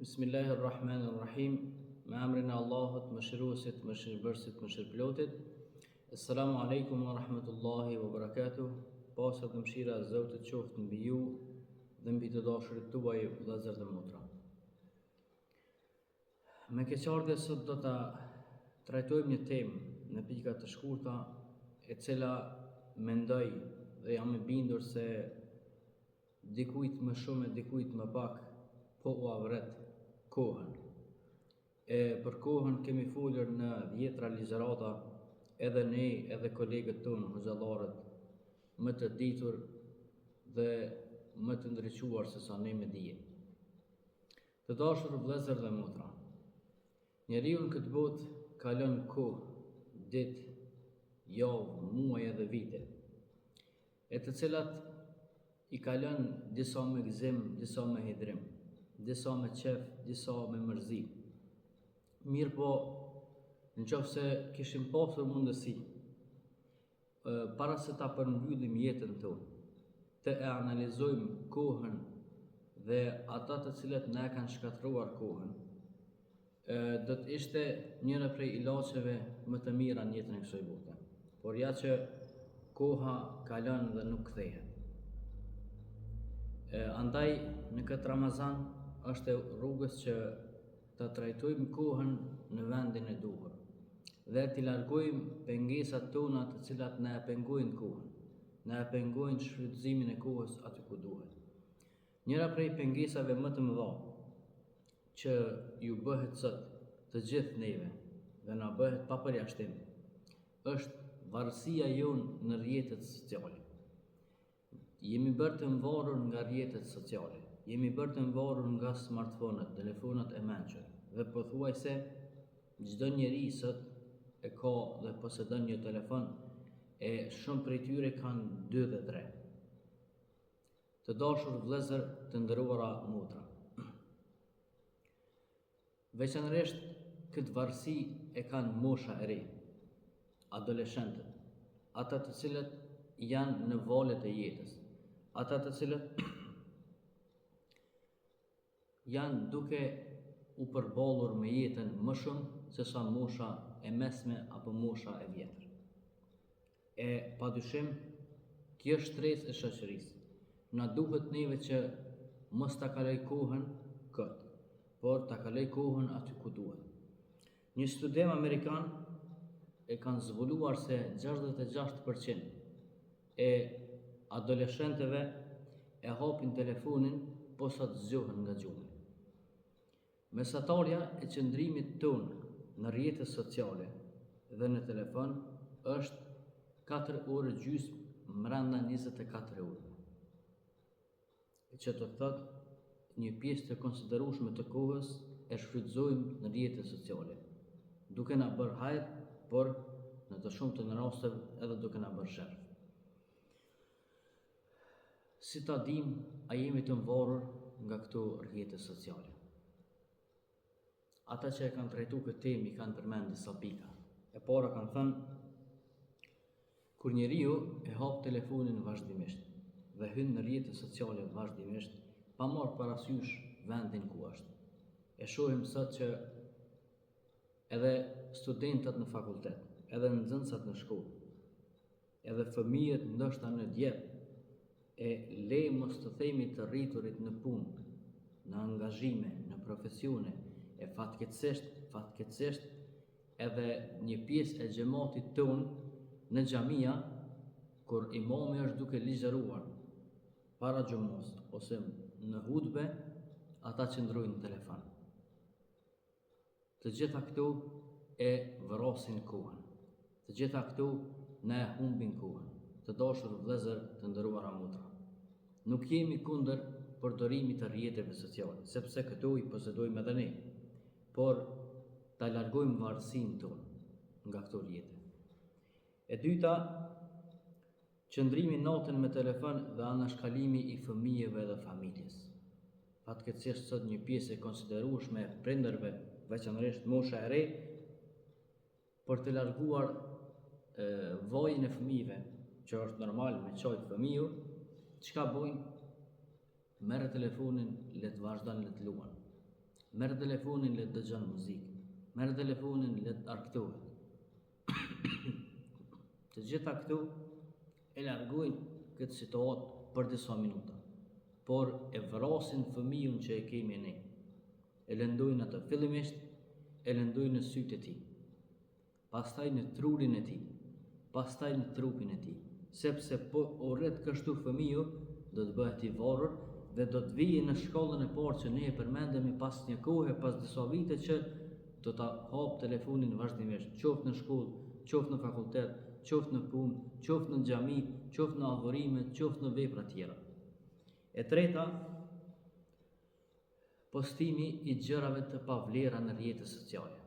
Bismillahir Rahmanir Rahim. Me emrin e Allahut, Mëshiruesit, Mëshirëbërësit, Mëshirëplotit. Esselamu Alejkum wa Rahmetullahi wa Barakatuh. Paqja dhe mëshira e Zotit qoftë mbi ju dhe mbi të dashurit tuaj, vëllezër dhe motra. Me keqardhje sot do ta trajtojmë një temë në pika të shkurta, e cila mendoj dhe jam i bindur se dikujt më shumë e dikujt më pak po ua vret kohën. E për kohën kemi folur në dhjetra ligjërata edhe ne edhe kolegët tonë hoxhallarët më të ditur dhe më të ndriçuar se sa ne me dije. Të dashur vëllezër dhe motra, njeriu në këtë botë kalon kohë, ditë, javë, muaj edhe vite. e të cilat i kalon disa me gëzim, disa me hidhrim, disa me qef, disa me mërzi. Mirëpo, në qoftë se kishim pasur mundësi, para se ta përmbyllim jetën tonë, të e analizojmë kohën dhe ata të cilët na e kanë shkatërruar kohën, do të ishte njëra prej ilaçeve më të mira në jetën e kësaj bote. Por ja që koha kalon dhe nuk kthehet. E, andaj në këtë Ramazan është e rrugës që ta trajtojmë kohën në vendin e duhur dhe t'i largojmë pengesat tona të cilat na e pengojnë kohën, na e pengojnë shfrytëzimin e kohës aty ku duhet. Njëra prej pengesave më të mëdha që ju bëhet sot të gjithë neve dhe na bëhet pa përjashtim, është varësia jonë në rrjetet sociale. Jemi bërë të mvarur nga rrjetet sociale, jemi bërë të mvarur nga smartphone-ët, telefonat e mençur dhe pothuajse çdo njeri sot e ka dhe posedon një telefon e shumë prej tyre kanë 2 dhe 3. Të dashur vëllezër, të nderuara motra. Veçanërisht këtë varësi e kanë mosha e re, adoleshentët, ata të cilët janë në valët e jetës, ata të cilët janë duke u përballur me jetën më shumë se sa mosha e mesme apo mosha e vjetër. E padyshim, kjo shtresë e shoqërisë na duhet neve që mos ta kalojë kohën kot, por ta kalojë kohën aty ku duhet. Një studim amerikan e kanë zbuluar se 66% e adoleshentëve e hapin telefonin posa të zgjohen nga gjumi. Mesatarja e qëndrimit tonë në rrjete sociale dhe në telefon është 4 orë e gjysmë mrenda 24 orëve. E që do të thotë një pjesë të konsiderueshme të kohës e shfrytëzojmë në rrjete sociale, duke na bërë hajr, por në të shumtën e rasteve edhe duke na bërë sherr. Si ta dimë a jemi të mvarur nga këto rrjete sociale? Ata që e kanë trajtu këtë temë i kanë përmend disa pika. E para kanë thënë, kur njeriu e hap telefonin vazhdimisht dhe hyn në rrjete sociale vazhdimisht, pa marrë parasysh vendin ku është. E shohim sot që edhe studentat në fakultet, edhe nxënësat në shkollë, Edhe fëmijët ndoshta në djep, e le mos të themi të rriturit në punë, në angazhime, në profesione, e fatkeqësisht, fatkeqësisht edhe një pjesë e xhematit tonë në xhamia kur imami është duke ligjëruar para xhumasë ose në hutbe, ata qëndrojnë në telefon. Të gjitha këto e vrasin kohën. Të gjitha këto na e humbin kohën. Të dashur vëllezër, të nderuara motra. Nuk jemi kundër përdorimit të rrjeteve sociale, sepse këto i posedojmë edhe ne. Por ta largojmë varësinë tonë nga këto rrjete. E dyta, qëndrimi natën me telefon dhe anashkalimi i fëmijëve dhe familjes. Fatkeqësisht sot një pjesë e konsiderueshme e prindërve, veçanërisht mosha e re, për të larguar e, vajin e fëmijëve, që është normal me qajt fëmiu, çka bojnë? Merre telefonin, le të vazhdon, le të luan. Merr telefonin le të dëgjon muzikë. Merr telefonin le të argëtohet. Të gjitha këto e largojnë këtë situatë për disa minuta, por e vrasin fëmijën që e kemi ne. E lëndojnë atë fillimisht, e lëndojnë në sytë e tij. pastaj në trurin e tij, pastaj në trupin e tij, sepse po u rrit kështu fëmiu do të bëhet i varur dhe do të vijë në shkallën e parë që ne e përmendemi pas një kohe, pas disa vite që do ta hapë telefonin vazhdimisht, qoftë në shkollë, qoftë në fakultet, qoftë në punë, qoftë në xhami, qoftë në adhurime, qoftë në vepra tjera. E treta, postimi i gjërave të pavlera në rrjete sociale.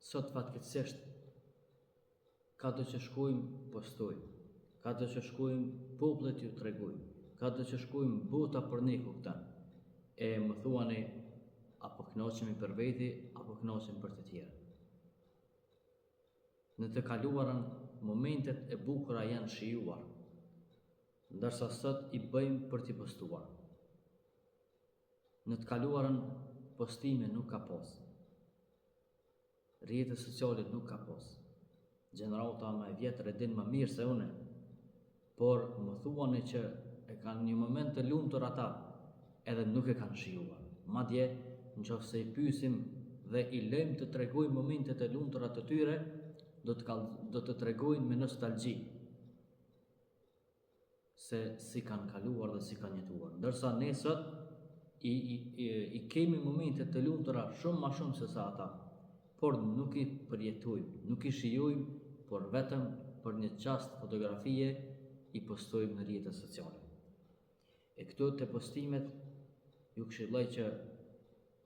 Sot fatkeqësisht kado që shkojmë postojmë, kado që shkojmë popullit ju tregojmë, kado që shkojmë bota për ne kupton. E më thuani, a po kënaqemi për veti, apo kënaqemi për të tjerë. Në të kaluarën, momentet e bukura janë shijuar, ndërsa sot i bëjmë për t'i postuar. Në të kaluarën postime nuk ka pas. Rrjete sociale nuk ka pas. Gjenerata më e vjetër e din më mirë se une. Por më thuani që e kanë një moment të lumtur ata, edhe nuk e kanë shijuar. Madje, në qoftë se i pyesim dhe i lëjmë të tregojnë momentet e lumtura të tyre, do të, do të tregojnë me nostalgji. se si kanë kaluar dhe si kanë jetuar. Ndërsa ne sot i, i, i, i kemi momente të lumtura shumë ma shumë se sa ata, por nuk i përjetojmë, nuk i shijojmë, por vetëm për një çast fotografie i postojmë në rrjetet sociale. E këtu te postimet ju këshilloj që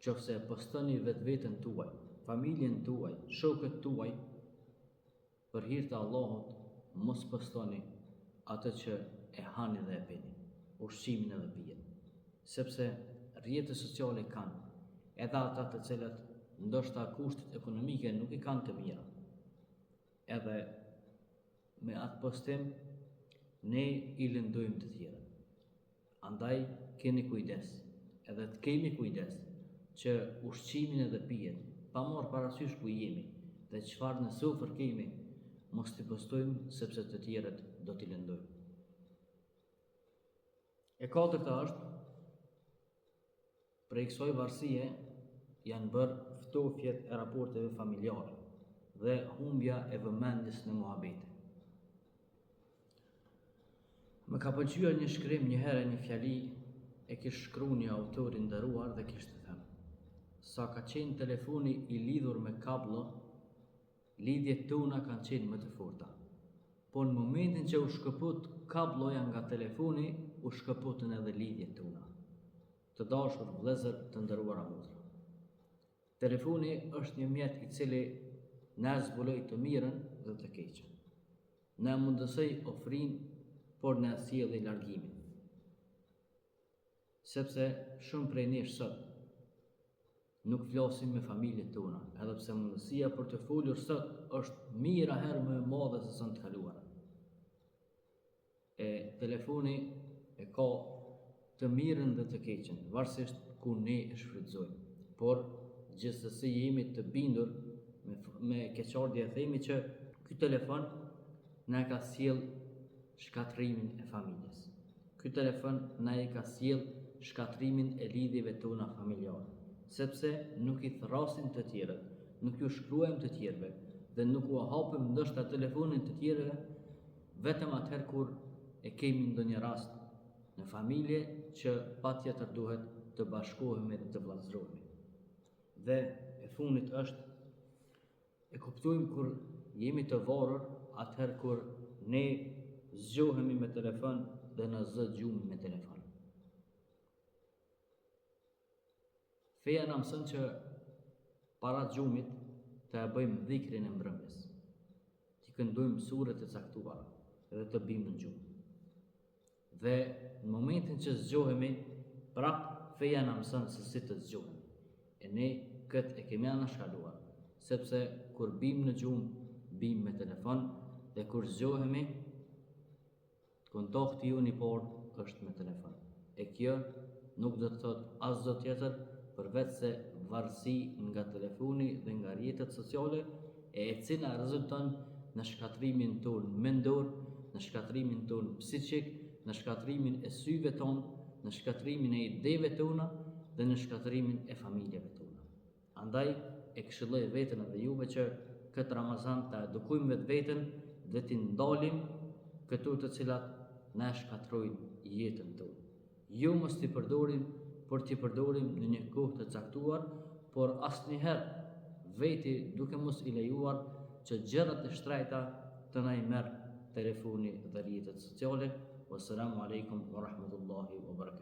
qoftë se e postoni vetveten tuaj, familjen tuaj, shokët tuaj, Për hir të Allahut, mos postoni atë që e hani dhe e pini, ushqimin edhe pijen. Sepse rrjete sociale kanë edhe ata të cilët ndoshta kushtet ekonomike nuk i kanë të mira. Edhe me atë postim ne i lëndojmë të tjerët. Andaj keni kujdes, edhe të kemi kujdes, që ushqimin edhe pijet, pa marrë parasysh ku jemi dhe çfarë në sofër kemi, mos t'i postojmë sepse të tjerët do t'i lëndojmë. E katërta është, Prej kësaj varësie janë bërë ftofjet e raporteve familjare dhe humbja e vëmendjes në muhabete. Më ka pëlqyer një shkrim një herë një fjali e kish shkru një autor i nderuar dhe kishte thënë Sa ka qenë telefoni i lidhur me kabllo, lidhjet tona kanë qenë më të forta. Por në momentin që u shkëput kablloja nga telefoni, u shkëputën edhe lidhjet tona. Të dashur vëllezër, të nderuara motra. Telefoni është një mjet i cili na e zbuloi të mirën dhe të keqen. Na e mundësoi afrinë, por na e sjelli largimin. Sepse shumë prej nesh sot nuk flasim me familjet tona, edhe pse mundësia për të folur sot është mijëra herë më e madhe se sa në të kaluarën. E telefoni e ka të mirën dhe të keqen, varësisht ku ne e shfrytëzojmë. Por gjithsesi jemi të bindur me, me keqardhje e themi që ky telefon na e ka sjell shkatërrimin e familjes. Ky telefon na e ka sjell shkatërrimin e lidhjeve tona familjare, sepse nuk i thërrasim të tjerët, nuk ju shkruajmë të tjerëve dhe nuk ua hapim ndoshta telefonin të tjerëve vetëm atëherë kur e kemi ndonjë rast në familje që patjetër duhet të bashkohemi dhe të vëllazërohemi. Dhe e fundit është E kuptojmë kur jemi të varur, atëherë kur ne zgjohemi me telefon dhe na zë gjumi me telefon. Feja na mëson që para gjumit të e bëjmë dhikrin e mbrëmjes, t'i këndojmë suret e caktuara dhe të bimë në gjumë. Dhe në momentin që zgjohemi, prap feja na mëson se si të zgjohemi. E ne këtë e kemi anashkaluar, sepse kur bim në gjumë, bim me telefon dhe kur zgjohemi, kontakti jonë i parë është me telefon. E kjo nuk do të thotë asgjë tjetër përveç se varësi nga telefoni dhe nga rrjetet sociale, e e cila rezulton në shkatërrimin tonë mendor, në shkatërrimin tonë psikik, në shkatërrimin e syve tonë, në shkatërrimin e ideve tona dhe në shkatërrimin e familjeve tona. Andaj e këshilloj veten edhe juve që këtë Ramazan ta edukojmë vetveten dhe t'i ndalim këto të cilat na e shkatërrojnë jetën tonë. Jo mos t'i përdorim, por t'i përdorim në një kohë të caktuar, por asnjëherë veti duke mos i lejuar që gjërat e shtrejta të na i merr telefoni dhe rrjetet sociale. Wassalamu alaikum wa rahmatullahi wa barakatuh.